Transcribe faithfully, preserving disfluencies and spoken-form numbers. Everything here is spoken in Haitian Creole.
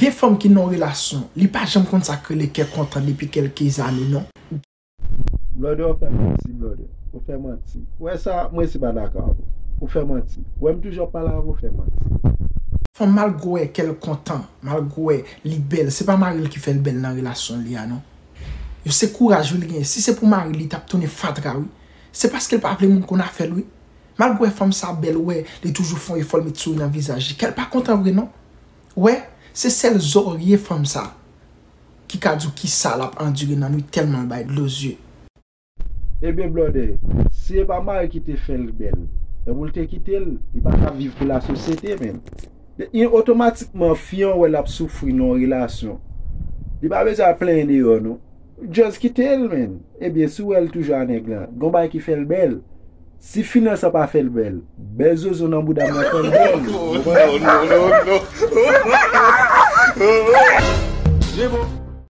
Gen fanm ki nan relasyon, li pa janm konn sa k rele kè kontan depi kèlke zane non. Blòdè, ou fè manti, blòdè. Ou fè manti. Ou wè sa, mwen se pa dakò avè w. Ou fè manti. Ou wè m toujou ap pale avè w, ou fè manti. Fanm malgre w wè kè l kontan, malgre w wè li bèl, se pa mari l ki fè l bèl nan relasyon li a non. Yo se kouraj wi l genyen. Si se pou mari l, li t ap tounen fatra wi. Se paske l pa vle moun konn afè l wi. Malgre w wè fanm sa bèl, ou wè li toujou fè yon efò l met souri nan vizaj li. Kè l pa kontan vre non. Ou wè, se sèl zòrye fanm sa ki ka di w kisa l ap andire nan nwit tèlman l bay dlo zye. Ebyen blòdè, si se pa mari ki te fè l bèl, e pou l te kite l, li pa t ap viv pou lasosyete menm. Otomatikman fi an wè l ap soufri nan yon relasyon. Li pa bezwen al plenyen deyò non. Just kite l menm. Ebyen si w wè l toujou a nèg lan, gon bagay ki fè l bèl. Si finans lan pa fè l bèl, bèl zozo nan bouda m nan fè l bèl. Ou konprann?